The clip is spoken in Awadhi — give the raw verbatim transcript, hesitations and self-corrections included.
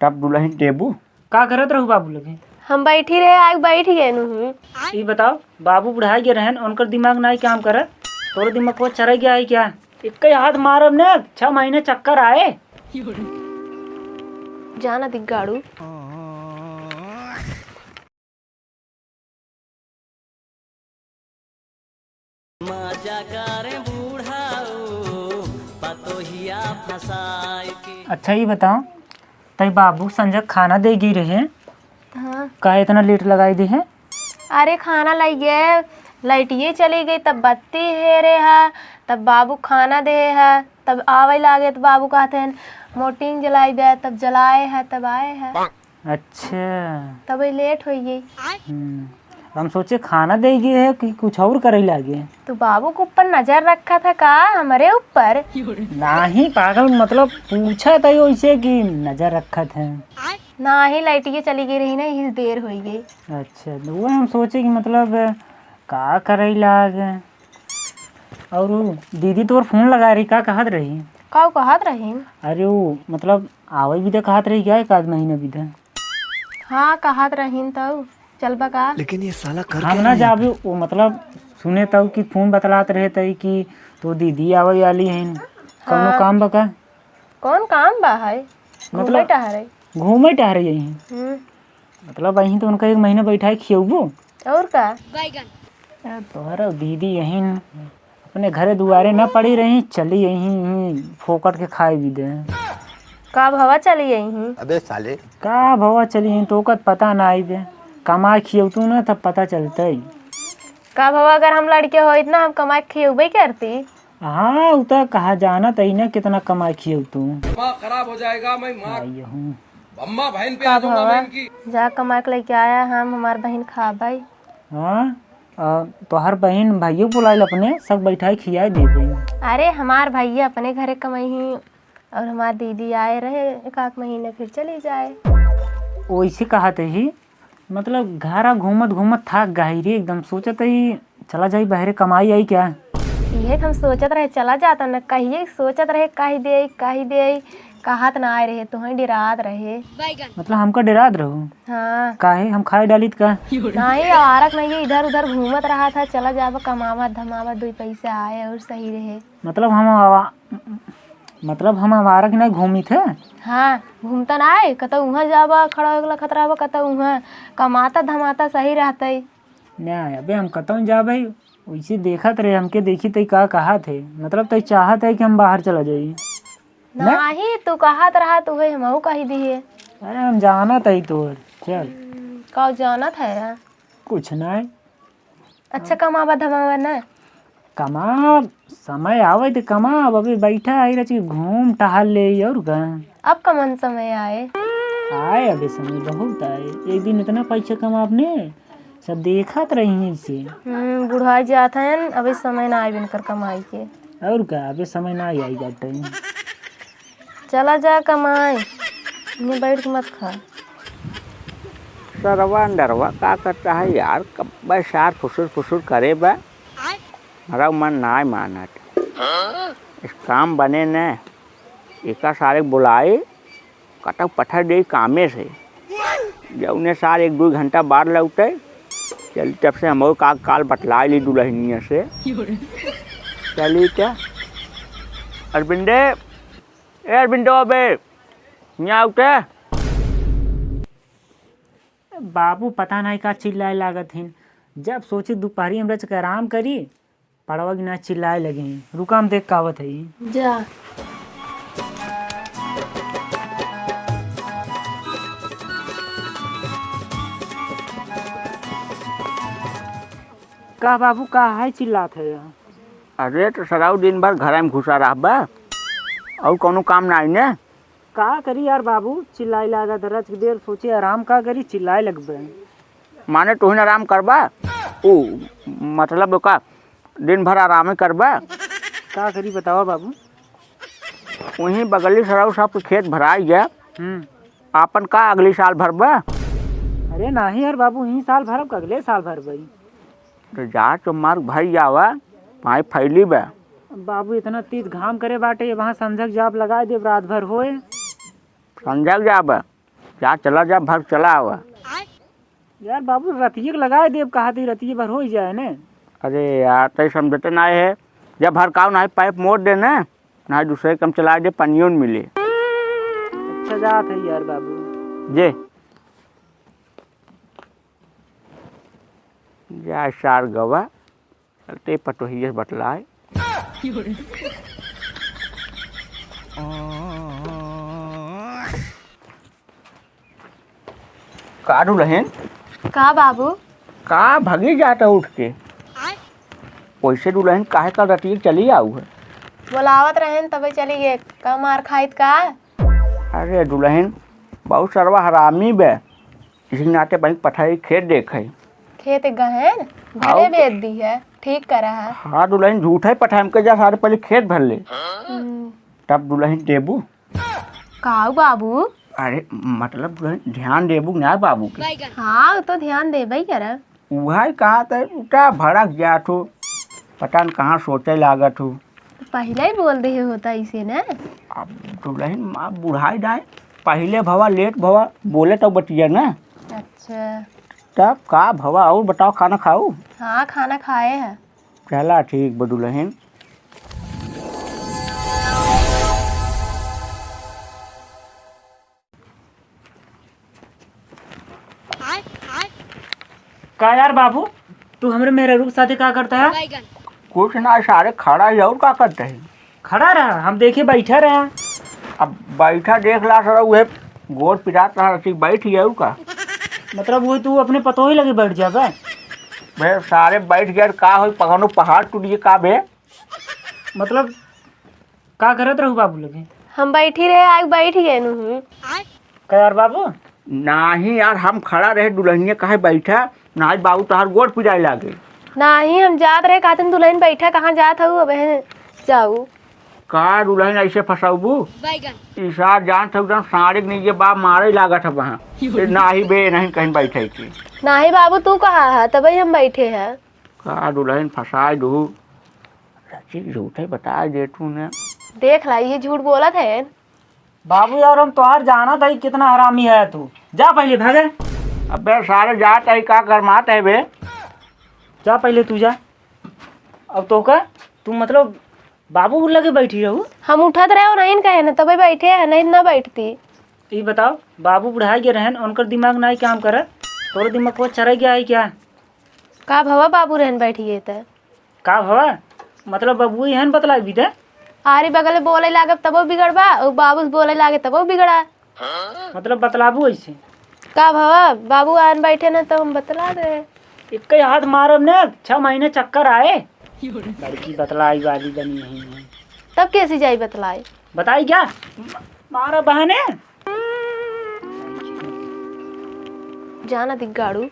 टप दुलहिन टेबू। का करत रहू बाबू लगे? हम बैठी रहे, आग बैठ गए नु हूँ। ई बताओ, बाबू बुढ़ाई गए रहन, उनकर दिमाग नाई काम करत, तोर दिमाग को चरा गया है क्या? इक्के हाथ मारब ने, छह महीने चक्कर आए। जाना दिग्गाड़ू। अच्छा, ई बताओ, तई बाबू संझा खाना दे गई रहे, हाँ। काहे इतना लेट लगाई दी है? अरे, खाना लाई गए, लाइटिये चली गई, तब बत्ती हेरे हा, तब बाबू खाना दे हा, तब आवे लागे तो बाबू कहते हैं, "मोटिंग जलाई दे," तब जलाए हा, तब आए हा। अच्छा। तब ये लेट होइ गई। हम्म, हम सोचे खाना दे गए है कि कुछ और करे लागे। तो बाबू के ऊपर नजर रखा था का, हमरे ऊपर? नाही पागल, मतलब पूछा था वैसे कि नजर रखा था। नाही, लाइटिये चली गई रही ना, इस देर होइ गई। अच्छा, तो वो हम सोचे कि मतलब का करे लागे। और वो दीदी तोर फोन लगा रही, का कहत रही? का कहत रही? अरे वो मतलब आवे भी तो कहत रही क्या एक आध महीना भी था? हाँ, कहत रहीन तउ। चलबा का? लेकिन ये साला कर हम क्या ना रहा है जाबे, यहाँ पे? वो मतलब सुने तउ कि फोन बतलात रहे तई कि तो दीदी आवे वाली हइन। कौनो हाँ। काम बा का? कौन काम बा है? मतलब घूमे टहरे। घूमे टहरे यहीं। हम्म। मतलब यहीं तो उनका एक महीना बैठा है खियौबू। और का? ए, तोहरा दीदी यहीं अपने घरे दुआरे न पड़ी रही, चली यहीं, यहीं फोकट के खाए भी दे। का भवा चली यहीं? अबे साले। का भवा चली यहीं, तो ओकर पता ना आई बे। कमाए खियौतू ना तब पता चलतई। का भवा अगर हम लड़के होइत ना, हम कमाए खियौबे करती। हाँ, उ त कहा जाना तई ना कितना कमाए खियौतू। दिमाग खराब हो जाएगा, मैं मार आई हूँ। अम्मा बहन पे का आ जाऊंगा भवा? मैं इनकी। जा कमाए के लेके आया, हम हमार बहन खाबई। हाँ, आ, तोहर बहिन भाइयों बुलाइल अपने, सब बैठाई खियाई देबे। अरे, हमार भैया अपने घरे कमइहीं और हमार दीदी आए रहे एक आध महीने, फिर चली जाए। ओइसे कहत ही, मतलब घरा घूमत घूमत थाक गई रे एकदम, सोचत ही चला जाई बहरे कमाई आई क्या? इहे त हम सोचत रहे चला जाता न, कहिए सोचत रहे कहि देई, कहि देई, कहत ना आए रहे, तोहें डेरात रहे। मतलब हमका डेरात रहू? हाँ। काहे, हम खाए डालित का? नहीं, आवारक नहीं, इधर उधर घूमत रहा था, चला जाबा, कमावा धमावा, दुई पैसा आए और सही रहे। मतलब हम आवा-, मतलब हम आवारक नहीं घूमित है? हाँ, घूमता ना आए, कतौ उहाँ जाबा, खड़ा होगला खतरा बा, कतौ उहाँ कमाता धमाता सही रहतई। नहीं, अबे हम कतौ जाबे, वैसे देखत रहे, हमके देखी तई का कहत है, मतलब तई चाहत है कि हम बाहर चला जाई। ना? नाही, तू कहत रहा, तू है, हमहू कही दिए। अरे, हम जानत हई तोर, चल। हम्म, का जानत है? कुछ नहीं। अच्छा, कमावा धमावा ना? कमा, समय आवे त कमा, अबे बैठा आई रची, घूम टहल ले, और का? अब कमन समय आए? आए, अबे समय बहुत आए। एक दिन इतना पैसा कमाब ने, सब देखत रही इसे। हम्म, बुढ़ा जात हैं, अबे समय ना आए इनकर कमाई के। और का, अबे समय ना आई बाटे। चला जा कमाए, इन्हें बैठ के मत खा। सरवा अंडरवा का करता है यार, कब्बे सार फुसुर फुसुर करे बा, हमारा मन नाय मानत। इस काम बने न, एका सारे बुलाए, कतौ पठा दे कामे से। जौने सार एक दो घंटा बाद लौटे, चली तब से हमहू का काल बतलाए ली दुलहिनिया से। चली क्या? अरविंदे, ए अरविंदो बे, हियाँ आउते। बाबू पता नहीं का चिल्लाए लागत हिन। जब सोची दुपहरी हम रच के आराम करी, पड़वा की ना चिल्लाए लगे हैं। रुका, हम देख का आवत है। जा। का बाबू, का है चिल्लात है? अरे, तो सराऊ दिन भर घर में घुसा रहबा, और कौनो काम ना आई ने? का करी यार बाबू, चिल्लाए लागत है, रच के देर सोचे आराम का करी, चिल्लाए लगबे। माने तोहिन आराम करबा? ऊ, मतलब का, दिन भर आरामे करबा? का करी बतावा बाबू। वहीं बगली सराऊ साहब के खेत भराई गया। हम्म। आपन का अगली साल भरबा? अरे नाही यार बाबू, यही साल भरब, अगले साल भरबई। तो जा तो मार भाई जावा, पाई फैली बा। बाबू इतना तीत घाम करे बाटे, वहाँ संझक जाप लगाए देब, रात भर होए। संझक जाबा? जा, चला जा, भर चला आवा। यार बाबू, रतिये के लगाए देब, कहा थी रतिये भर होइ जाए ने। अरे यार, तै समझते नाहीं है, जब भर काव नाहीं पाइप मोड़ दे ने, नाहीं दूसरे कम चलाए दे, पनियो न मिले। अच्छा जात है यार बाबू। जे। जा सार गवा, चलते पटोहिए से बतलाए। का दुलहिन? का बाबू? का भगी जात उठ के? वैसे दुलहिन काहे कल रतिये चली आऊ है? बोलावत रहेन तबे चली गए। का मार खाइत का? अरे दुलहिन, बहुत सरवा हरामी बे। इसी नाते बहिन पठाई खेत देखे। खेत गहेन? घरे आओ। बेच दी है, ठीक करा है। हाँ दुलहिन, झूठा ही पठाई हमके जा, सारे पहले खेत भर ले। हम्म। तब दुलहिन देबू। काऊ बाबू? अरे मतलब दुलहिन ध्यान देबू ना बाबू के। हाँ, उ तो ध्यान देबे करे। उहै कहा त उल्टा भड़क जात हो, पता न कहाँ सोचे लागत हो। तो पहिले ही बोल दे होता इसे ना। अब दुलहिन माँ बुढ़ाई जाए, पहिले भवा लेट भवा बोले तो बतिया ना। अच्छा। तब का भवा और बताओ, खाना खाऊ? हाँ, खाना खाए है। चला ठीक बा दुलहिन। का यार बाबू, तू हमरे मेहरारू के साथे का करता है? कुछ ना सारे, खड़ा ही, और का करता है? खड़ा रहा, हम देखे बैठा रहा। अब बैठा देख ला सारा, उहे गोड़ पिरात रहा, ठीक बैठ गया, और का? मतलब वो तू अपने पतोही लगे बैठ जाबे? बे सारे बैठ गया, का होई, पकड़ो पहाड़ टूट गया का बे? मतलब का करत रहू बाबू लगे? हम बैठी रहे, आग बैठ गए नु हूँ। का यार बाबू? नाही यार, हम खड़ा रहे, दुलहिनिया काहे बैठा? नाही बाबू, तोहार गोड़ पिराए लागे। नाही, हम जात रहे, कहते दुलहिन बैठा, कहाँ जात हऊ? अब हैं जाऊ। का दुलहिन ऐसे फंसाउबू? बैगन। ई सार जानत हऊ, एकदम सारे के नहीं, ये बाप मारे लागत है वहाँ। फिर नाही बे, नहीं कहीं बैठे की। नाही बाबू, तू कहा है, तबे हम बैठे हैं। का दुलहिन फंसाए दू। सच्ची झूठे बताए दे तू ने। देख ला, ये झूठ बोलत है। बाबू यार, हम तोहार जानत है कितना हरामी है तू। जा पहले भागे। अबे सारे जात है, का गरमात है बे? जा पहले तू जा। अब तो का तू मतलब बाबू लगे बैठी रहू? हम उठत रहे और नहीं कहे ना, तबे बैठे हैं, नहीं ना बैठती। ई बताओ, बाबू बुढ़ाई गए रहन, उनकर दिमाग नहीं काम करत, तोर दिमाग को चरा गया है क्या? का भवा बाबू रहन बैठ गए त? का भवा? मतलब बाबू ही हन बतलाई भी दे? आरी बगल में बोले लागे तबो बिगड़बा, और बाबू से बोले लागे तबो बिगड़ा। मतलब बतलाबू ऐसे? का भवा, बाबू आन बैठे ना तो हम बतला दे। एक ही हाथ मारब ने, छह महीने चक्कर आए। लड़की बतलाई वाली बनी है। तब कैसी जाई बतलाई? बताई क्या? मारा बहाने। जाना दिग्गाड़ू।